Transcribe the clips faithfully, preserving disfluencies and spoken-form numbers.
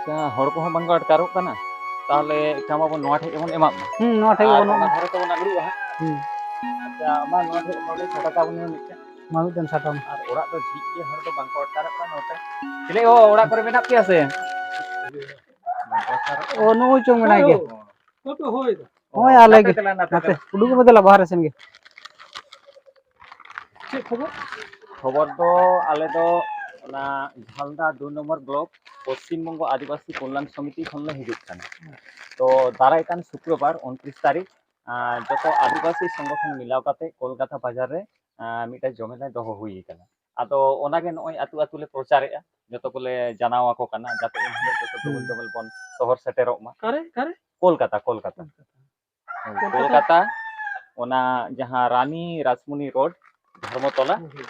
ᱟᱪᱪᱷᱟ, ᱦᱚᱲ ᱠᱚᱦᱚᱸ ᱵᱟᱝ ᱠᱚ ᱟᱴᱠᱟᱨᱚᱜ ᱠᱟᱱᱟ, ᱛᱟᱦᱚᱞᱮ ᱮᱠᱟ ᱢᱟᱵᱚᱱ ᱱᱚᱣᱟ ᱴᱷᱮᱡ ᱜᱮᱵᱚᱱ ᱮᱢᱟᱜ ᱢᱟ᱾ ᱦᱩᱸ, ᱱᱚᱣᱟ ᱴᱷᱮᱡ ᱟᱨ ᱜᱮᱵᱚᱱ ᱚᱱᱟ ᱮᱢᱟ᱾ ᱫᱷᱟᱨᱮ ᱛᱮᱵᱚᱱ ᱟᱹᱜᱩᱲᱚᱜᱼᱟ ᱦᱟᱸᱜ᱾ ᱦᱩᱸ᱾ ᱟᱪᱪᱷᱟ, ᱢᱟ ᱱᱚᱣᱟ ᱴᱷᱮᱡ ᱱᱚᱰᱮ ᱥᱟᱴᱟ ᱛᱟᱵᱚᱱ ᱢᱮ ᱢᱤᱫᱴᱮᱱ᱾ ᱢᱟ ᱢᱤᱫᱴᱮᱱ ᱥᱟᱴᱟ ᱢᱮ᱾ ᱟᱨ ᱚᱲᱟᱜ ᱫᱚ ᱡᱷᱤᱡ ᱜᱮ, ᱦᱚᱲ ᱫᱚ ᱵᱟᱝ ᱠᱚ ᱟᱴᱠᱟᱨᱚᱜ ᱠᱟᱱᱟ ᱱᱚᱛᱮ᱾ ᱪᱮᱞᱮ ᱚ, ᱚᱲᱟᱜ ᱠᱚᱨᱮ ᱢᱮᱱᱟᱜ ᱯᱮᱭᱟ ᱥᱮ? ᱵᱟᱝ ᱠᱚ ᱟᱴᱠᱟᱨᱚᱜ ᱠᱟᱱᱟ᱾ ᱚ, ᱱᱩᱜᱼᱩᱭ ᱪᱚᱝ ᱢᱮᱱᱟᱭ ᱜᱮ᱾ ᱦᱳᱭ, ᱦᱳᱭ᱾ ᱦᱳᱭ, ᱟᱞᱮ ᱜᱮ᱾ ᱱᱟᱯᱮ ᱫᱮᱞᱟ, ᱱᱟᱯᱮ ᱱᱟᱯᱮ ᱫᱮᱞᱟ᱾ ᱩᱰᱩᱠᱚᱜ ᱢᱮ ᱫᱮᱞᱟ ᱵᱟᱦᱨᱮ ᱥᱮᱱ ᱜᱮ᱾ ᱪᱮᱫ ᱠᱷᱚᱵᱚᱨ? ᱠᱷᱚᱵᱚᱨ ᱫᱚ ᱟᱞᱮ ᱫᱚ ᱚᱱᱟ ᱡᱷᱟᱞᱫᱟ ᱫᱩ ᱱᱚᱢᱵᱚᱨ ᱵᱞᱚᱠ, ᱯᱚᱥᱪᱤᱢ ᱵᱚᱝᱜᱚ ᱟᱹᱫᱤᱵᱟᱹᱥᱤ ᱠᱚᱞᱭᱟᱱ ᱥᱚᱢᱤᱛᱤ ᱠᱷᱚᱱ ᱞᱮ ᱦᱤᱡᱩᱜ ᱠᱟᱱᱟ᱾ ᱛᱚ ᱫᱟᱨᱟᱭ ᱠᱟᱱ ᱥᱩᱠᱨᱚᱵᱟᱨ ᱩᱱᱛᱨᱤᱥ ᱛᱟᱹᱨᱤᱠᱷ, ᱟᱸ, ᱡᱚᱛᱚ ᱟᱹᱫᱤᱵᱟᱹᱥᱤ ᱥᱚᱝᱜᱚᱴᱷᱚᱱ ᱢᱤᱞᱟᱣ ᱠᱟᱛᱮ ᱠᱳᱞᱠᱟᱛᱟ ᱵᱟᱡᱟᱨ ᱨᱮ, ᱟᱸ, ᱢᱤᱫᱴᱟᱝ ᱡᱚᱢᱮᱞᱟᱭ ᱫᱚᱦᱚ ᱦᱩᱭ ᱟᱠᱟᱱᱟ᱾ ᱟᱫᱚ ᱚᱱᱟᱜᱮ ᱱᱚᱜᱼᱚᱭ ᱟᱹᱛᱩ ᱟᱹᱛᱩ ᱞᱮ ᱯᱨᱚᱪᱟᱨᱮᱜᱼᱟ, ᱡᱚᱛᱚ ᱠᱚᱞᱮ ᱡᱟᱱᱟᱣ ᱟᱠᱚ ᱠᱟᱱᱟ, ᱡᱟᱛᱮ ᱮᱱ ᱦᱤᱞᱳᱜ ᱡᱚᱛᱚ ᱦᱩᱸ᱾ ᱰᱚᱵᱚᱞ ᱰᱚᱵᱚᱞ ᱵᱚᱱ ᱥᱚᱦᱚᱨ ᱥᱮᱴᱮᱨᱚᱜ ᱢᱟ᱾ ᱚᱠᱟᱨᱮ? ᱚᱠᱟᱨᱮ? ᱠᱳᱞᱠᱟᱛᱟ, ᱠᱳᱞᱠᱟᱛᱟ᱾ ᱠᱳᱞᱠᱟᱛᱟ᱾ ᱦᱳᱭ, ᱠᱳᱞᱠᱟᱛᱟ? ᱠᱳᱞᱠᱟᱛᱟ, ᱚᱱᱟ ᱡᱟᱦᱟᱸ ᱨᱟᱱᱤ ᱨᱟᱥᱢᱩᱱᱤ ᱨᱳᱰ, ᱫᱷᱚᱨᱢᱚᱛᱚᱞᱟ᱾ ᱦᱩᱸ, ᱦᱩᱸ᱾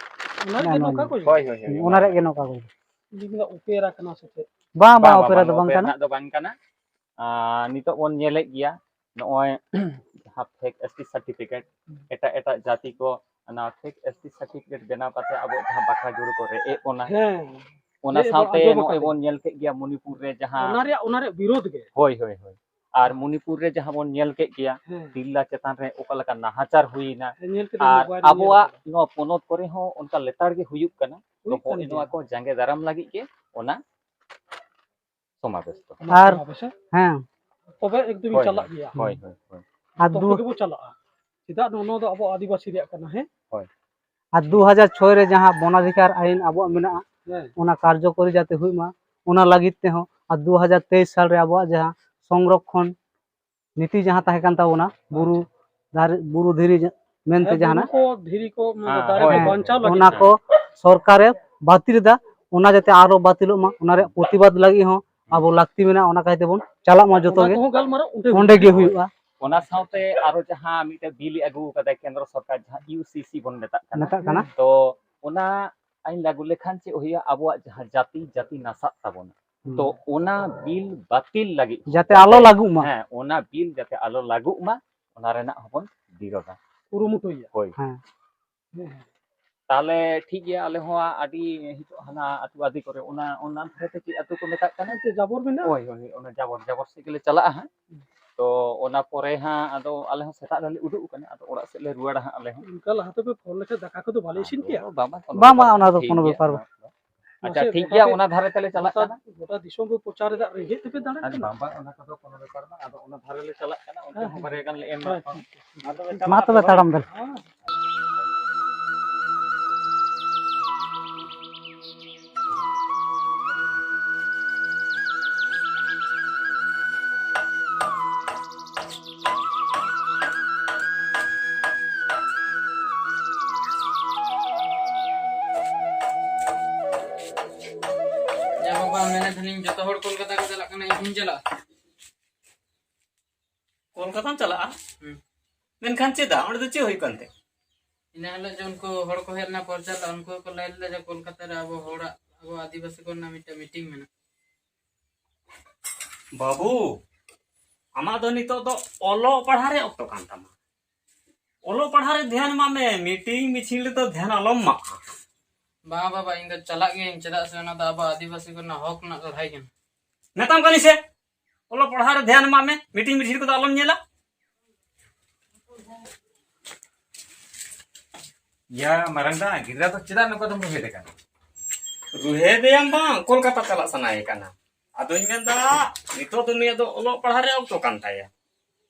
ᱚᱱᱟ ᱨᱮᱜᱮ ᱵᱟᱝ, ᱱᱚᱝᱠᱟ ᱵᱟᱝ᱾ ᱠᱚ ᱦᱩᱭᱩᱜᱼᱟ? ᱦᱳᱭ, ᱦᱳᱭ, ᱦᱳᱭ, ᱦᱩᱸ, ᱚᱱᱟ ᱚᱱᱟ ᱨᱮᱭᱟᱜ ᱜᱮ ᱨᱮᱜᱮ᱾ ᱱᱚᱝᱠᱟ ᱠᱚ ᱦᱩᱭᱩᱜᱼᱟ᱾ ᱤᱧ ᱫᱚ ᱚᱯᱮᱨᱟ ᱠᱟᱱᱟ ᱥᱮ ᱪᱮᱫ? ᱵᱟᱝ, ᱵᱟᱝ, ᱵᱟᱝ, ᱚᱯᱮᱨᱟ ᱵᱟᱝ, ᱫᱚ ᱵᱟᱝ ᱚᱯᱮᱨᱟ ᱠᱟᱱᱟ᱾ ᱨᱮᱱᱟᱜ ᱫᱚ ᱵᱟᱝ ᱠᱟᱱᱟ᱾ ᱟᱨ ᱱᱤᱛᱚᱜ ᱵᱚᱱ ᱧᱮᱞᱮᱫ ᱜᱮᱭᱟ, ᱱᱚᱜᱼᱚᱭ ᱡᱟᱦᱟᱸ fake S T certificate, ᱦᱩᱸ᱾ ᱮᱴᱟᱜ ᱮᱴᱟᱜ ᱡᱟᱹᱛᱤ ᱠᱚ ᱚᱱᱟ fake S T certificate ᱵᱮᱱᱟᱣ ᱠᱟᱛᱮ ᱟᱵᱚ ᱡᱟᱦᱟᱸ ᱵᱟᱠᱷᱨᱟ ᱡᱩᱲᱩ ᱠᱚ ᱨᱮᱡ ᱮᱫ ᱵᱚᱱᱟ, ᱦᱮᱸ᱾ ᱚᱱᱟ ᱨᱮᱡ ᱵᱚᱱ ᱥᱟᱶᱛᱮ ᱟᱸᱡᱚᱢ ᱱᱚᱜᱼᱚᱭ ᱟᱠᱟᱫᱟ᱾ ᱵᱚᱱ ᱧᱮᱞ ᱠᱮᱫ ᱜᱮᱭᱟ ᱢᱚᱱᱤᱯᱩᱨ ᱨᱮ ᱡᱟᱦᱟᱸ ᱚᱱᱟ ᱨᱮᱭᱟᱜ, ᱚᱱᱟ ᱨᱮᱭᱟᱜ ᱵᱤᱨᱳᱫᱷ ᱜᱮ᱾ ᱦᱳᱭ, ᱦᱳᱭ, ᱦᱳᱭ᱾ ᱟᱨ ᱢᱚᱱᱤᱯᱩᱨ ᱨᱮ ᱡᱟᱦᱟᱸ ᱵᱚᱱ ᱧᱮᱞ ᱠᱮᱫ ᱜᱮᱭᱟ, ᱦᱮᱸ᱾ ᱛᱤᱨᱞᱟᱹ ᱪᱮᱛᱟᱱ ᱨᱮ ᱚᱠᱟ ᱞᱮᱠᱟ ᱱᱟᱦᱟᱪᱟᱨ ᱦᱩᱭᱱᱟ, ᱦᱮᱸ, ᱧᱮᱞ ᱠᱮᱫᱟᱹᱧ, ᱟᱨ ᱢᱳᱵᱟᱭᱤᱞ ᱨᱤᱧ ᱧᱮᱞ ᱟᱵᱚᱣᱟᱜ ᱠᱟᱫᱟ᱾ ᱱᱚᱣᱟ ᱯᱚᱱᱚᱛ ᱠᱚᱨᱮ ᱦᱚᱸ ᱚᱱᱠᱟ ᱞᱮᱛᱟᱲ ᱜᱮ ᱦᱩᱭᱩᱜ ᱠᱟᱱᱟ᱾ ᱛᱚ ᱦᱩᱭᱩᱜ ᱠᱟᱱ ᱦᱚᱸᱜᱼᱚᱭ ᱱᱚᱣᱟ ᱜᱮᱭᱟ᱾ ᱠᱚ ᱡᱟᱸᱜᱮ ᱫᱟᱨᱟᱢ ᱞᱟᱹᱜᱤᱫ ᱜᱮ ᱚᱱᱟ ᱥᱚᱢᱟᱵᱮᱥ ᱫᱚ᱾ ᱚᱱᱟ ᱟᱨ, ᱥᱚᱢᱟᱵᱮᱥ, ᱦᱮᱸ᱾ ᱦᱮᱸ᱾ ᱛᱚᱵᱮ ᱮᱠᱫᱚᱢᱤᱧ ᱦᱳᱭ, ᱪᱟᱞᱟᱜ ᱦᱳᱭ, ᱜᱮᱭᱟ᱾ ᱦᱳᱭ, ᱦᱳᱭ, ᱦᱳᱭ᱾ ᱟᱨ ᱡᱚᱛᱚ ᱫᱩ- ᱜᱮᱵᱚ ᱪᱟᱞᱟᱜᱼᱟ᱾ ᱪᱮᱫᱟᱜ ᱱᱚᱣᱟ ᱫᱚ ᱟᱵᱚ ᱟᱹᱫᱤᱵᱟᱹᱥᱤ ᱨᱮᱭᱟᱜ ᱠᱟᱱᱟ, ᱦᱮᱸ? ᱦᱳᱭ᱾ ᱟᱨ ᱫᱩ ᱦᱟᱡᱟᱨ ᱪᱷᱚᱭ ᱨᱮ ᱡᱟᱦᱟᱸ ᱵᱚᱱᱟᱫᱷᱤᱠᱟᱨ ᱟᱭᱤᱱ ᱟᱵᱚᱣᱟᱜ ᱢᱮᱱᱟᱜᱼᱟ, ᱦᱮᱸ᱾ ᱚᱱᱟ ᱠᱟᱨᱡᱚᱠᱚᱨᱤ ᱡᱟᱛᱮ ᱦᱩᱭᱩᱜ ᱢᱟ, ᱚᱱᱟ ᱞᱟᱹᱜᱤᱫ ᱛᱮᱦᱚᱸ ᱟᱨ ᱫᱩ ᱦᱟᱡᱟᱨ ᱛᱮᱭᱤᱥ ᱥᱟᱞ ᱨᱮ ᱟᱵᱚᱣᱟᱜ ᱡᱟᱦᱟᱸ ᱥᱚᱝᱨᱚᱠᱷᱚᱱ ᱱᱤᱛᱤ ᱡᱟᱦᱟᱸ ᱛᱟᱦᱮᱸ ᱠᱟᱱ ᱛᱟᱵᱚᱱᱟ, ᱵᱩᱨᱩ ᱟᱪᱪᱷᱟ᱾ ᱫᱟᱨᱮ, ᱵᱩᱨᱩ ᱫᱷᱤᱨᱤ ᱡᱟ-, ᱢᱮᱱᱛᱮ ᱦᱮᱸ, ᱵᱩᱨᱩ ᱡᱟᱦᱟᱱᱟᱜ, ᱠᱚ, ᱫᱷᱤᱨᱤ ᱠᱚ, ᱢᱟᱱᱮ ᱦᱮᱸ, ᱫᱟᱨᱮ ᱠᱚ ᱦᱳᱭ, ᱦᱮᱸ, ᱵᱟᱧᱪᱟᱣ ᱞᱟᱹᱜᱤᱫ ᱚᱱᱟ ᱛᱮ᱾ ᱠᱚ ᱥᱚᱨᱠᱟᱨᱮ ᱵᱟᱹᱛᱤᱞ ᱮᱫᱟ, ᱚᱱᱟ ᱡᱟᱛᱮ ᱟᱨᱚ ᱵᱟᱹᱛᱤᱞᱚᱜ ᱢᱟ, ᱚᱱᱟ ᱨᱮᱭᱟᱜ ᱯᱨᱚᱛᱤᱵᱟᱫ ᱞᱟᱹᱜᱤᱫ ᱦᱚᱸ ᱦᱩᱸ᱾ ᱟᱵᱚ ᱞᱟᱹᱠᱛᱤ ᱢᱮᱱᱟᱜᱼᱟ, ᱚᱱᱟ ᱠᱟᱭ ᱛᱮᱵᱚᱱ ᱪᱟᱞᱟᱜ ᱢᱟ ᱡᱚᱛᱚ ᱚᱱᱟ ᱜᱮ᱾ ᱠᱚᱦᱚᱸ ᱜᱟᱞᱢᱟᱨᱟᱣ ᱚᱸᱰᱮ ᱚᱸᱰᱮ ᱜᱮ ᱦᱩᱭᱩᱜᱼᱟ᱾ ᱦᱩᱭᱩᱜᱼᱟ᱾ ᱚᱱᱟ ᱥᱟᱶᱛᱮ ᱟᱨᱚ ᱡᱟᱦᱟᱸ ᱢᱤᱫᱴᱮᱱ ᱵᱤᱞ ᱮ ᱟᱹᱜᱩ ᱟᱠᱟᱫᱟᱭ ᱠᱮᱱᱫᱨᱚ ᱥᱚᱨᱠᱟᱨ, ᱡᱟᱦᱟᱸ U C C ᱵᱚᱱ ᱢᱮᱛᱟᱜ ᱠᱟᱱᱟ᱾ ᱢᱮᱛᱟᱜ ᱠᱟᱱᱟ᱾ ᱦᱩᱸ᱾ ᱛᱚ ᱚᱱᱟ ᱟᱹᱭᱤᱱ ᱞᱟᱹᱜᱩ ᱞᱮᱠᱷᱟᱱ ᱪᱮᱫ ᱦᱩᱭᱩᱜᱼᱟ? ᱟᱵᱚᱣᱟᱜ ᱡᱟᱦᱟᱸ ᱡᱟᱹᱛᱤ, ᱡᱟᱹᱛᱤ ᱱᱟᱥᱟᱜ ᱛᱟᱵᱚᱱᱟ᱾ ᱦᱩᱸ᱾ ᱛᱚ ᱚᱱᱟ ᱵᱤᱞ ᱵᱟᱹᱛᱤᱞ ᱞᱟᱹᱜᱤᱫ ᱡᱟᱛᱮ ᱟᱞᱚ ᱞᱟᱹᱜᱩᱜ ᱢᱟ᱾ ᱦᱮᱸ, ᱚᱱᱟ ᱵᱤᱞ ᱡᱟᱛᱮ ᱟᱞᱚ ᱞᱟᱹᱜᱩᱜ ᱢᱟ, ᱚᱱᱟ ᱨᱮᱱᱟᱜ ᱦᱚᱸᱵᱚᱱ ᱵᱤᱨᱳᱫᱷᱟ᱾ ᱠᱩᱨᱩᱢᱩᱴᱩᱭᱟ᱾ ᱦᱳᱭ᱾ ᱦᱮᱸ᱾ ᱦᱮᱸ, ᱦᱮᱸ᱾ ᱛᱟᱦᱚᱞᱮ ᱴᱷᱤᱠ ᱜᱮᱭᱟ, ᱟᱞᱮ ᱦᱚᱸ ᱟᱹᱰᱤ ᱱᱤᱛᱚᱜ ᱦᱟᱱᱟ ᱟᱹᱛᱩ ᱟᱹᱫᱤ ᱠᱚᱨᱮ, ᱚᱱᱟ, ᱚᱱᱟ ᱫᱷᱟᱨᱮ ᱛᱮ ᱪᱮᱫ ᱟᱹᱛᱩ ᱠᱚ ᱢᱮᱛᱟᱜ ᱠᱟᱱᱟ? ᱡᱟᱵᱚᱨ ᱢᱮᱱᱟᱜᱼᱟ? ᱦᱳᱭ, ᱦᱳᱭ, ᱚᱱᱟ ᱡᱟᱵᱚᱨ, ᱡᱟᱵᱚᱨ ᱥᱮᱫ ᱜᱮᱞᱮ ᱪᱟᱞᱟᱜᱼᱟ ᱦᱟᱸᱜ᱾ ᱛᱚ ᱚᱱᱟ ᱯᱚᱨᱮ ᱦᱟᱸᱜ ᱟᱫᱚ ᱟᱞᱮ ᱦᱚᱸ ᱥᱮᱛᱟᱜ ᱨᱮᱞᱮ ᱩᱰᱩᱠ ᱟᱠᱟᱱᱟ, ᱟᱫᱚ ᱚᱲᱟᱜ ᱥᱮᱫ ᱞᱮ ᱨᱩᱣᱟᱹᱲᱟ ᱦᱟᱸᱜ ᱟᱞᱮ ᱦᱚᱸ᱾ ᱚᱱᱠᱟ ᱞᱟᱦᱟ ᱛᱮᱯᱮ ᱯᱷᱳᱱ ᱞᱮᱠᱷᱟᱱ ᱫᱟᱠᱟ ᱠᱚᱫᱚ ᱵᱟᱞᱮ ᱤᱥᱤᱱ ᱠᱮᱭᱟ? ᱟᱫᱚ ᱵᱟᱝ, ᱵᱟᱝ, ᱠᱳᱱᱳ ᱵᱟᱝ, ᱵᱮᱯᱟᱨ ᱵᱟᱝ, ᱵᱟᱝ᱾ ᱚᱱᱟ ᱫᱚ ᱴᱷᱤᱠ ᱠᱳᱱᱳ ᱜᱮᱭᱟ, ᱵᱮᱯᱟᱨ ᱦᱮᱸ᱾ ᱵᱟᱝ᱾ ᱟᱪᱪᱷᱟ, ᱢᱟᱥᱮ, ᱴᱷᱤᱠ ᱜᱚᱴᱟ ᱜᱮᱭᱟ, ᱯᱮ, ᱚᱱᱟ ᱫᱷᱟᱨᱮ ᱛᱮᱞᱮ ᱪᱟᱞᱟᱜ ᱜᱚᱴᱟ, ᱠᱟᱱᱟ᱾ ᱜᱚᱴᱟ ᱫᱤᱥᱚᱢ ᱯᱮ ᱯᱨᱚᱪᱟᱨ ᱮᱫᱟ, ᱨᱮᱸᱜᱮᱡ ᱛᱮᱯᱮ ᱫᱟᱬᱟᱱ ᱟᱨ ᱠᱟᱱᱟ᱾ ᱵᱟᱝ, ᱵᱟᱝ, ᱚᱱᱟ ᱠᱚᱫᱚ ᱠᱳᱱᱳ ᱵᱮᱯᱟᱨ ᱵᱟᱝ᱾ ᱟᱫᱚ ᱚᱱᱟ ᱫᱷᱟᱨᱮ ᱞᱮ ᱪᱟᱞᱟᱜ ᱠᱟᱱᱟ, ᱚᱱᱛᱮ ᱦᱮᱸ, ᱦᱚᱸ ᱦᱮᱸ᱾ ᱵᱟᱨᱭᱟ ᱜᱟᱱ ᱞᱮ ᱮᱢ ᱦᱳᱭ, ᱠᱟᱜ ᱠᱚᱣᱟ᱾ ᱦᱳᱭ᱾ ᱟᱫᱚ ᱞᱮ ᱪᱟᱞᱟᱜ ᱢᱟ ᱛᱚᱵᱮ, ᱛᱚᱵᱮ᱾ ᱦᱮᱸ᱾ ᱭᱟ ᱵᱟᱵᱟ, ᱢᱮᱱᱮᱫ ᱛᱟᱦᱮᱱᱤᱧ ᱡᱚᱛᱚ ᱦᱚᱲ ᱠᱳᱞᱠᱟᱛᱟ ᱠᱚ ᱪᱟᱞᱟᱜ ᱠᱟᱱᱟ, ᱤᱧ ᱦᱚᱸᱧ ᱪᱟᱞᱟᱜᱼᱟ᱾ ᱠᱳᱞᱠᱟᱛᱟᱢ ᱪᱟᱞᱟᱜᱼᱟ? ᱦᱩᱸ᱾ ᱢᱮᱱᱠᱷᱟᱱ ᱪᱮᱫᱟᱜ? ᱚᱸᱰᱮ ᱫᱚ ᱪᱮᱫ ᱦᱩᱭᱩᱜ ᱠᱟᱱ ᱛᱮ? ᱤᱱᱟᱹ ᱦᱤᱞᱳᱜ ᱡᱮ ᱩᱱᱠᱩ ᱦᱚᱲ ᱠᱚ ᱦᱮᱡ ᱞᱮᱱᱟ ᱯᱨᱚᱪᱟᱨ ᱞᱟᱹᱜᱤᱫ, ᱩᱱᱠᱩ ᱠᱚ ᱞᱟᱹᱭ ᱞᱮᱫᱟ ᱡᱮ ᱠᱳᱞᱠᱟᱛᱟ ᱨᱮ ᱟᱵᱚ ᱦᱚᱲᱟᱜ, ᱟᱵᱚ ᱟᱹᱫᱤᱵᱟᱹᱥᱤ ᱠᱚ ᱨᱮᱱᱟᱜ ᱢᱤᱫᱴᱮᱱ ᱢᱤᱴᱤᱝ ᱢᱮᱱᱟᱜᱼᱟ᱾ ᱵᱟᱹᱵᱩ, ᱟᱢᱟᱜ ᱫᱚ ᱱᱤᱛᱚᱜ ᱫᱚ ᱚᱞᱚᱜ ᱯᱟᱲᱦᱟᱜ ᱨᱮ ᱚᱠᱛᱚ ᱠᱟᱱ ᱛᱟᱢᱟ᱾ ᱚᱞᱚᱜ ᱯᱟᱲᱦᱟᱜ ᱨᱮ ᱫᱷᱮᱭᱟᱱ ᱮᱢᱟᱜ ᱢᱮ, ᱢᱤᱴᱤᱝ ᱢᱤᱪᱷᱤᱞ ᱨᱮᱫᱚ ᱫᱷᱮᱭᱟᱱ ᱟᱞᱚᱢ ᱮᱢᱟᱜᱼᱟ᱾ ᱵᱟᱝ ᱵᱟᱵᱟ, ᱤᱧ ᱫᱚ ᱪᱟᱞᱟᱜ ᱜᱤᱭᱟᱹᱧ, ᱪᱮᱫᱟᱜ ᱥᱮ ᱚᱱᱟ ᱫᱚ ᱟᱵᱚ ᱟᱹᱫᱤᱵᱟᱹᱥᱤ ᱠᱚ ᱨᱮᱱᱟᱜ ᱦᱚᱠ ᱨᱮᱱᱟᱜ ᱞᱟᱹᱲᱦᱟᱹᱭ ᱠᱟᱱᱟ᱾ ᱢᱮᱛᱟᱢ ᱠᱟᱹᱱᱟᱹᱧ ᱥᱮ, ᱚᱞᱚᱜ ᱯᱟᱲᱦᱟᱜ ᱨᱮ ᱫᱷᱮᱭᱟᱱ ᱮᱢᱟᱜ ᱢᱮ, ᱢᱤᱴᱤᱝ ᱢᱤᱪᱷᱤᱞ ᱠᱚᱫᱚ ᱟᱞᱚᱢ ᱧᱮᱞᱟ᱾ ᱭᱟ ᱢᱟᱨᱟᱝ ᱫᱟ, ᱜᱤᱫᱽᱨᱟᱹ ᱫᱚ ᱪᱮᱫᱟᱜ ᱱᱚᱝᱠᱟ ᱫᱚᱢ ᱨᱩᱦᱮᱫᱮ ᱠᱟᱱᱟ? ᱨᱩᱦᱮᱫᱮᱭᱟᱢ ᱵᱟᱝ, ᱠᱳᱞᱠᱟᱛᱟ ᱪᱟᱞᱟᱜ ᱥᱟᱱᱟᱭᱮ ᱠᱟᱱᱟ᱾ ᱟᱫᱚᱧ ᱢᱮᱱᱫᱟ, ᱱᱤᱛᱚᱜ ᱫᱚ ᱱᱩᱭᱟᱜ ᱫᱚ ᱚᱞᱚᱜ ᱯᱟᱲᱦᱟᱜ ᱨᱮ ᱚᱠᱛᱚ ᱠᱟᱱ ᱛᱟᱭᱟ᱾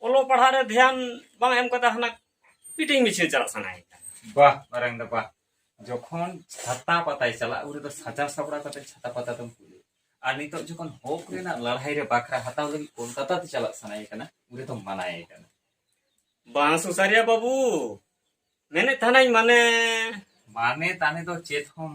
ᱚᱞᱚᱜ ᱯᱟᱲᱦᱟᱜ ᱨᱮ ᱫᱷᱮᱭᱟᱱ ᱵᱟᱝ ᱮᱢ ᱠᱟᱛᱮ ᱦᱟᱱᱟ ᱢᱤᱴᱤᱝ ᱢᱤᱪᱷᱤᱞ ᱪᱟᱞᱟᱜ ᱥᱟᱱᱟᱭᱮ ᱠᱟᱱᱟ᱾ ᱵᱟᱦ ᱢᱟᱨᱟᱝ ᱫᱟ, ᱵᱟᱦ᱾ ᱡᱚᱠᱷᱚᱱ ᱪᱷᱟᱛᱟ ᱯᱟᱛᱟᱭ ᱪᱟᱞᱟᱜ, ᱩᱱ ᱨᱮᱫᱚ ᱥᱟᱡᱟᱣ ᱥᱟᱯᱲᱟᱣ ᱠᱟᱛᱮ ᱪᱷᱟᱛᱟ ᱯᱟᱛᱟ ᱫᱚᱢ ᱠᱩᱞᱮ᱾ ᱟᱨ ᱱᱤᱛᱚᱜ ᱡᱚᱠᱷᱚᱱ ᱦᱚᱠ ᱨᱮᱱᱟᱜ ᱞᱟᱲᱦᱟᱭ ᱨᱮ ᱵᱟᱠᱷᱨᱟ ᱦᱟᱛᱟᱣ ᱞᱟᱹᱜᱤᱫ ᱠᱳᱞᱠᱟᱛᱟ ᱛᱮ ᱪᱟᱞᱟᱜ ᱥᱟᱱᱟᱭᱮ ᱠᱟᱱᱟ, ᱩᱱ ᱨᱮᱫᱚ ᱢᱟᱱᱟᱭᱮ ᱠᱟᱱᱟ᱾ ᱵᱟᱝ ᱥᱩᱥᱟᱹᱨᱤᱭᱟ ᱵᱟᱹᱵᱩ, ᱢᱮᱱᱮᱫ ᱛᱟᱦᱮᱱᱟᱹᱧ ᱢᱟᱱᱮ᱾ ᱢᱟᱱᱮ ᱛᱟᱱᱮ ᱫᱚ ᱪᱮᱫ ᱦᱚᱸ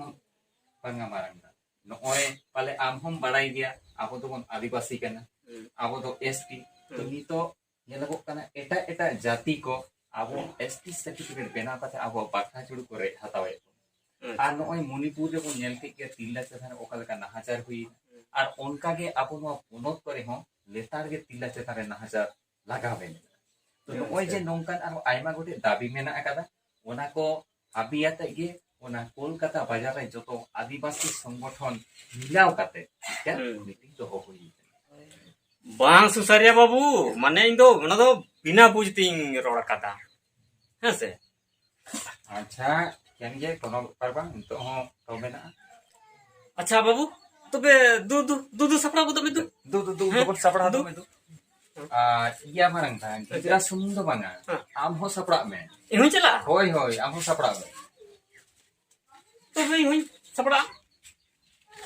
ᱵᱟᱝᱟ ᱢᱟᱨᱟᱝ ᱫᱟ᱾ ᱱᱚᱜᱼᱚᱭ ᱯᱟᱞᱮ ᱟᱢ ᱦᱚᱸᱢ ᱵᱟᱲᱟᱭ ᱜᱮᱭᱟ, ᱟᱵᱚ ᱫᱚᱵᱚᱱ ᱟᱹᱫᱤᱵᱟᱹᱥᱤ ᱠᱟᱱᱟ, ᱦᱩᱸ᱾ ᱟᱵᱚ ᱫᱚ ᱮᱥ ᱴᱤ᱾ ᱛᱚ ᱦᱩᱸ᱾ ᱱᱤᱛᱚᱜ ᱧᱮᱞᱚᱜᱚᱜ ᱠᱟᱱᱟ ᱮᱴᱟᱜ ᱮᱴᱟᱜ ᱡᱟᱹᱛᱤ ᱠᱚ ᱟᱵᱚ ᱦᱩᱸ᱾ ᱮᱥ ᱴᱤ ᱥᱟᱨᱴᱤᱯᱷᱤᱠᱮᱴ ᱵᱮᱱᱟᱣ ᱠᱟᱛᱮ ᱟᱵᱚᱣᱟᱜ ᱵᱟᱠᱷᱨᱟ ᱪᱩᱲᱩ ᱠᱚ ᱨᱮᱡ ᱦᱟᱛᱟᱣᱮᱫ ᱵᱚᱱᱟ᱾ ᱟᱪᱪᱷᱟ᱾ ᱟᱨ ᱱᱚᱜᱼᱚᱭ ᱢᱚᱱᱤᱯᱩᱨ ᱨᱮᱵᱚᱱ ᱧᱮᱞ ᱠᱮᱫ ᱜᱮᱭᱟ ᱛᱤᱨᱞᱟᱹ ᱪᱮᱛᱟᱱ ᱨᱮ ᱚᱠᱟ ᱞᱮᱠᱟ ᱱᱟᱦᱟᱪᱟᱨ ᱦᱩᱭᱮᱱᱟ᱾ ᱦᱩᱸ᱾ ᱟᱨ ᱚᱱᱠᱟ ᱜᱮ ᱟᱵᱚ ᱱᱚᱣᱟ ᱯᱚᱱᱚᱛ ᱠᱚᱨᱮ ᱦᱚᱸ ᱞᱮᱛᱟᱲ ᱜᱮ ᱛᱤᱨᱞᱟᱹ ᱪᱮᱛᱟᱱ ᱨᱮ ᱱᱟᱦᱟᱪᱟᱨ ᱞᱟᱜᱟᱣ ᱮᱱᱟ᱾ ᱛᱚ ᱦᱩᱸ, ᱱᱚᱜᱼᱚᱭ ᱟᱪᱪᱷᱟ᱾ ᱡᱮ ᱱᱚᱝᱠᱟᱱ ᱟᱨᱦᱚᱸ ᱟᱭᱢᱟ ᱜᱚᱴᱮᱡ ᱫᱟᱹᱵᱤ ᱢᱮᱱᱟᱜ ᱟᱠᱟᱫᱟ, ᱚᱱᱟ ᱠᱚ ᱦᱟᱹᱵᱤ ᱟᱛᱮᱫ ᱜᱮ ᱚᱱᱟ ᱠᱳᱞᱠᱟᱛᱟ ᱵᱟᱡᱟᱨ ᱨᱮ ᱡᱚᱛᱚ ᱟᱹᱫᱤᱵᱟᱹᱥᱤ ᱥᱚᱝᱜᱚᱴᱷᱚᱱ ᱢᱤᱞᱟᱣ ᱠᱟᱛᱮ ᱢᱤᱫᱴᱟᱝ ᱦᱩᱸ᱾ ᱢᱤᱴᱤᱝ ᱫᱚᱦᱚ ᱦᱩᱭ ᱟᱠᱟᱱᱟ᱾ ᱵᱟᱝ ᱥᱩᱥᱟᱹᱨᱤᱭᱟ ᱵᱟᱹᱵᱩ, ᱢᱟᱱᱮ ᱤᱧ ᱫᱚ ᱚᱱᱟ ᱫᱚ ᱵᱤᱱᱟ ᱵᱩᱡᱽ ᱛᱤᱧ ᱨᱚᱲ ᱟᱠᱟᱫᱟ, ᱦᱮᱸ ᱥᱮ? ᱟᱪᱪᱷᱟ, ᱴᱷᱤᱠᱟᱹᱱ ᱜᱮ, ᱠᱳᱱᱳ ᱵᱮᱯᱟᱨ ᱵᱟᱝ, ᱱᱤᱛᱚᱜ ᱦᱚᱸ ᱚᱠᱛᱚ ᱢᱮᱱᱟᱜᱼᱟ᱾ ᱟᱪᱪᱷᱟ ᱵᱟᱹᱵᱩ, ᱛᱚᱵᱮ ᱫᱩ, ᱫᱩ, ᱫᱩ, ᱫᱩ ᱥᱟᱯᱲᱟᱣ ᱜᱚᱫᱚᱜ ᱢᱮ ᱫᱩ᱾ ᱫᱩ, ᱫᱩ, ᱫᱩ, ᱦᱮᱸ? ᱫᱩ ᱵᱚᱱ ᱥᱟᱯᱲᱟᱣ ᱫᱩ᱾ ᱫᱚ ᱢᱮ ᱫᱩ᱾ ᱟᱨ ᱤᱭᱟᱹ ᱢᱟᱨᱟᱝ ᱛᱟᱦᱮᱸ, ᱜᱤᱫᱽᱨᱟᱹ ᱥᱩᱢᱩᱝ ᱫᱚ ᱵᱟᱝᱟ, ᱦᱮᱸ᱾ ᱟᱢ ᱦᱚᱸ ᱥᱟᱯᱲᱟᱜ ᱢᱮ᱾ ᱤᱧ ᱦᱚᱸᱧ ᱪᱟᱞᱟᱜᱼᱟ? ᱦᱳᱭ, ᱦᱳᱭ, ᱟᱢ ᱦᱚᱸ ᱥᱟᱯᱲᱟᱜ ᱢᱮ᱾ ᱛᱚᱵᱮ ᱤᱧ ᱦᱚᱸᱧ ᱥᱟᱯᱲᱟᱜᱼᱟ᱾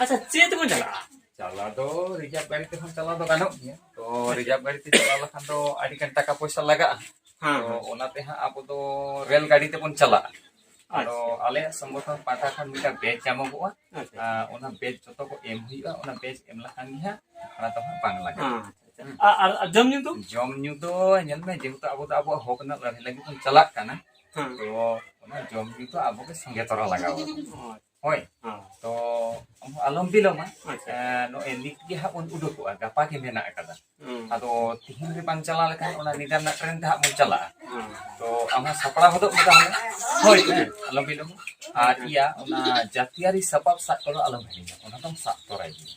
ᱟᱪᱪᱷᱟ, ᱪᱮᱫ ᱛᱮᱵᱚᱱ ᱪᱟᱞᱟᱜᱼᱟ? ᱪᱟᱞᱟᱣ ᱫᱚ ᱨᱤᱡᱟᱨᱵᱷ ᱜᱟᱹᱰᱤ ᱛᱮᱦᱚᱸ ᱪᱟᱞᱟᱣ ᱫᱚ ᱜᱟᱱᱚᱜ ᱜᱮᱭᱟ᱾ ᱛᱚ, ᱟᱪᱪᱷᱟ᱾ ᱨᱤᱡᱟᱨᱵᱷ ᱜᱟᱹᱰᱤ ᱛᱮ ᱪᱟᱞᱟᱣ ᱞᱮᱠᱷᱟᱱ ᱫᱚ ᱟᱹᱰᱤ ᱜᱟᱱ ᱴᱟᱠᱟ ᱯᱚᱭᱥᱟ ᱞᱟᱜᱟᱜᱼᱟ᱾ ᱦᱮᱸ, ᱛᱚ, ᱦᱮᱸ᱾ ᱚᱱᱟᱛᱮ ᱦᱟᱸᱜ ᱟᱵᱚ ᱫᱚ ᱨᱮᱞ ᱜᱟᱹᱰᱤ ᱛᱮᱵᱚᱱ ᱪᱟᱞᱟᱜᱼᱟ᱾ ᱟᱫᱚ ᱟᱪᱪᱷᱟ᱾ ᱟᱞᱮᱭᱟᱜ ᱥᱚᱝᱜᱚᱴᱷᱚᱱ ᱯᱟᱦᱴᱟ ᱠᱷᱚᱱ ᱢᱤᱫᱴᱟᱝ ᱵᱮᱪ ᱧᱟᱢᱚᱜᱚᱜᱼᱟ᱾ ᱟᱪᱪᱷᱟ᱾ ᱟᱨ ᱚᱱᱟ ᱵᱮᱪ ᱡᱚᱛᱚ ᱠᱚ ᱮᱢ ᱦᱩᱭᱩᱜᱼᱟ᱾ ᱚᱱᱟ ᱵᱮᱪ ᱮᱢ ᱞᱮᱠᱷᱟᱱ ᱜᱮ ᱦᱟᱸᱜ ᱚᱱᱟ ᱫᱚ ᱦᱟᱸᱜ ᱵᱟᱝ ᱞᱟᱜᱟᱜᱼᱟ᱾ ᱦᱮᱸ, ᱟᱪᱪᱷᱟ, ᱟᱪᱪᱷᱟ᱾ ᱦᱮᱸ᱾ ᱟᱨ, ᱟᱨ, ᱟᱨ ᱡᱚᱢ ᱧᱩ ᱫᱚ? ᱡᱚᱢ ᱧᱩ ᱫᱚ ᱧᱮᱞ ᱢᱮ, ᱡᱮᱦᱮᱛᱩ ᱟᱵᱚ ᱫᱚ ᱟᱵᱚᱣᱟᱜ ᱦᱚᱠ ᱨᱮᱱᱟᱜ ᱞᱟᱹᱲᱦᱟᱹᱭ ᱞᱟᱹᱜᱤᱫ ᱵᱚᱱ ᱪᱟᱞᱟᱜ ᱠᱟᱱᱟ, ᱦᱮᱸ᱾ ᱛᱚ ᱚᱱᱟ ᱡᱚᱢ ᱧᱩ ᱫᱚ ᱟᱵᱚ ᱜᱮ ᱥᱚᱸᱜᱮ ᱛᱚᱨᱟ ᱞᱟᱜᱟᱣ ᱟᱵᱚᱱᱟ᱾ ᱚ, ᱦᱳᱭ᱾ ᱦᱮᱸ᱾ ᱛᱚ ᱟᱢ ᱦᱚᱸ ᱟᱞᱚᱢ ᱵᱤᱞᱚᱢᱟ᱾ ᱟᱪᱪᱷᱟ᱾ ᱮ, ᱱᱚᱜᱼᱚᱭ ᱱᱤᱛ ᱜᱮ ᱦᱟᱸᱜ ᱵᱚᱱ ᱩᱰᱩᱠᱚᱜᱼᱟ, ᱜᱟᱯᱟ ᱜᱮ ᱢᱮᱱᱟᱜ ᱟᱠᱟᱫᱟ᱾ ᱦᱩᱸ᱾ ᱟᱫᱚ ᱛᱤᱦᱤᱧ ᱨᱮ ᱵᱟᱝ ᱪᱟᱞᱟᱣ ᱞᱮᱠᱷᱟᱱ ᱚᱱᱟ ᱧᱤᱫᱟᱹ ᱨᱮᱱᱟᱜ ᱴᱨᱮᱱ ᱛᱮ ᱦᱟᱸᱜ ᱵᱚᱱ ᱪᱟᱞᱟᱜᱼᱟ᱾ ᱦᱩᱸ᱾ ᱛᱚ ᱟᱢ ᱦᱚᱸ ᱥᱟᱯᱲᱟᱣ ᱦᱚᱫᱚᱜ ᱢᱮ ᱛᱟᱦᱚᱞᱮ᱾ ᱦᱳᱭ᱾ ᱦᱮᱸ, ᱟᱞᱚᱢ ᱵᱤᱞᱚᱢᱟ᱾ ᱟᱨ ᱦᱮᱸ᱾ ᱤᱭᱟᱹ, ᱚᱱᱟ ᱡᱟᱹᱛᱤᱭᱟᱹᱨᱤ ᱥᱟᱯᱟᱵ ᱥᱟᱵ ᱠᱚᱫᱚ ᱟᱞᱚᱢ ᱦᱤᱲᱤᱧᱟ, ᱚᱱᱟ ᱫᱚᱢ ᱥᱟᱵ ᱛᱚᱨᱟᱭ ᱜᱮᱭᱟ᱾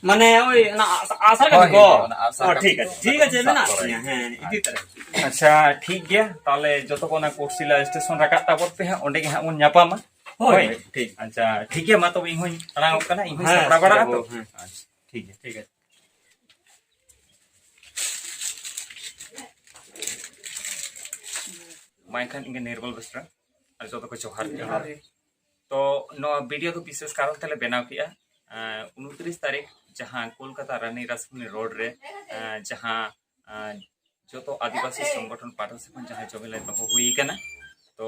ᱢᱟᱱᱮ ᱳᱭ ᱚᱱᱟ ᱟᱜ-, ᱟᱜᱼᱥᱟᱨ ᱠᱟᱹᱯᱤ ᱦᱳᱭ, ᱠᱚ? ᱦᱳᱭ, ᱚᱱᱟ ᱟᱜᱼᱥᱟᱨ ᱚ, ᱠᱟᱹᱯᱤ ᱴᱷᱤᱠ ᱠᱚ, ᱟᱪᱷᱮ, ᱴᱷᱤᱠ ᱚᱱᱟ ᱟᱪᱷᱮ, ᱠᱚᱢ ᱥᱟᱵ ᱢᱮᱱᱟᱜ ᱛᱚᱨᱟᱭ ᱛᱤᱧᱟ, ᱜᱮᱭᱟ᱾ ᱦᱮᱸ, ᱤᱫᱤ ᱛᱟᱨᱟᱭ᱾ ᱟᱪᱪᱷᱟ, ᱴᱷᱤᱠ ᱜᱮᱭᱟ᱾ ᱛᱟᱦᱚᱞᱮ ᱡᱚᱛᱚ ᱠᱚ ᱚᱱᱟ ᱠᱳᱴᱥᱤᱞᱟ ᱥᱴᱮᱥᱚᱱ ᱨᱟᱠᱟᱵ ᱛᱟᱵᱚᱱ ᱯᱮ ᱦᱟᱸᱜ, ᱚᱸᱰᱮ ᱜᱮ ᱦᱟᱸᱜ ᱵᱚᱱ ᱧᱟᱯᱟᱢᱟ᱾ ᱦᱳᱭ, ᱦᱳᱭ᱾ ᱦᱳᱭ, ᱴᱷᱤᱠ᱾ ᱟᱪᱪᱷᱟ, ᱴᱷᱤᱠ ᱜᱮᱭᱟ, ᱢᱟ ᱛᱚᱵᱮ ᱤᱧ ᱦᱚᱸᱧ ᱟᱲᱟᱝ ᱚᱜ ᱠᱟᱱᱟ, ᱤᱧ ᱦᱚᱸᱧ ᱦᱮᱸ, ᱥᱟᱯᱲᱟᱣ ᱴᱷᱤᱠ ᱵᱟᱲᱟᱜᱼᱟ ᱜᱮᱭᱟ, ᱛᱚ᱾ ᱦᱮᱸ᱾ ᱟᱪᱪᱷᱟ, ᱴᱷᱤᱠ ᱜᱮᱭᱟ᱾ ᱴᱷᱤᱠ ᱟᱪᱷᱮ᱾ ᱢᱟ ᱮᱱᱠᱷᱟᱱ ᱤᱧ ᱜᱮ ᱱᱤᱨᱢᱚᱞ ᱵᱮᱥᱨᱟ, ᱟᱨ ᱡᱚᱛᱚ ᱠᱚ ᱡᱚᱦᱟᱨ ᱜᱮ᱾ ᱡᱚᱦᱟᱨ ᱜᱮ᱾ ᱛᱚ ᱱᱚᱣᱟ ᱵᱷᱤᱰᱤᱭᱳ ᱫᱚ ᱵᱤᱥᱮᱥ ᱠᱟᱨᱚᱱ ᱛᱮᱞᱮ ᱵᱮᱱᱟᱣ ᱠᱮᱜᱼᱟ᱾ ᱮᱸ, ᱩᱱᱛᱨᱤᱥ ᱛᱟᱹᱨᱤᱠᱷ ᱡᱟᱦᱟᱸ ᱠᱳᱞᱠᱟᱛᱟ ᱨᱟᱱᱤ ᱨᱟᱥᱢᱚᱱᱤ ᱨᱳᱰ ᱨᱮ, ᱮᱸ, ᱡᱟᱦᱟᱸ, ᱮᱸ, ᱡᱚᱛᱚ ᱟᱹᱫᱤᱵᱟᱹᱥᱤ ᱥᱚᱝᱜᱚᱴᱷᱚᱱ ᱯᱟᱦᱴᱟ ᱥᱮᱫ ᱠᱷᱚᱱ ᱡᱟᱦᱟᱸ ᱡᱚᱢᱮᱞᱟᱭ ᱫᱚᱦᱚ ᱦᱩᱭ ᱟᱠᱟᱱᱟ, ᱛᱚ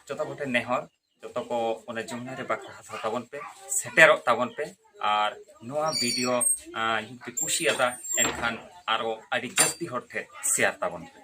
ᱡᱚᱛᱚ ᱠᱚᱴᱷᱮᱱ ᱱᱮᱦᱚᱨ, ᱡᱚᱛᱚ ᱠᱚ ᱚᱱᱟ ᱡᱚᱢᱮᱞᱟᱭ ᱨᱮ ᱵᱟᱠᱷᱨᱟ ᱦᱟᱛᱟᱣ ᱛᱟᱵᱚᱱ ᱯᱮ, ᱥᱮᱴᱮᱨᱚᱜ ᱛᱟᱵᱚᱱ ᱯᱮ, ᱟᱨ ᱱᱚᱣᱟ ᱵᱷᱤᱰᱤᱭᱳ, ᱟᱸ, ᱡᱩᱫᱤ ᱯᱮ ᱠᱩᱥᱤᱭᱟᱫᱟ, ᱮᱱᱠᱷᱟᱱ ᱟᱨᱚ ᱟᱹᱰᱤ ᱡᱟᱹᱥᱛᱤ ᱦᱚᱲ ᱴᱷᱮᱱ ᱥᱮᱭᱟᱨ ᱛᱟᱵᱚᱱ ᱯᱮ᱾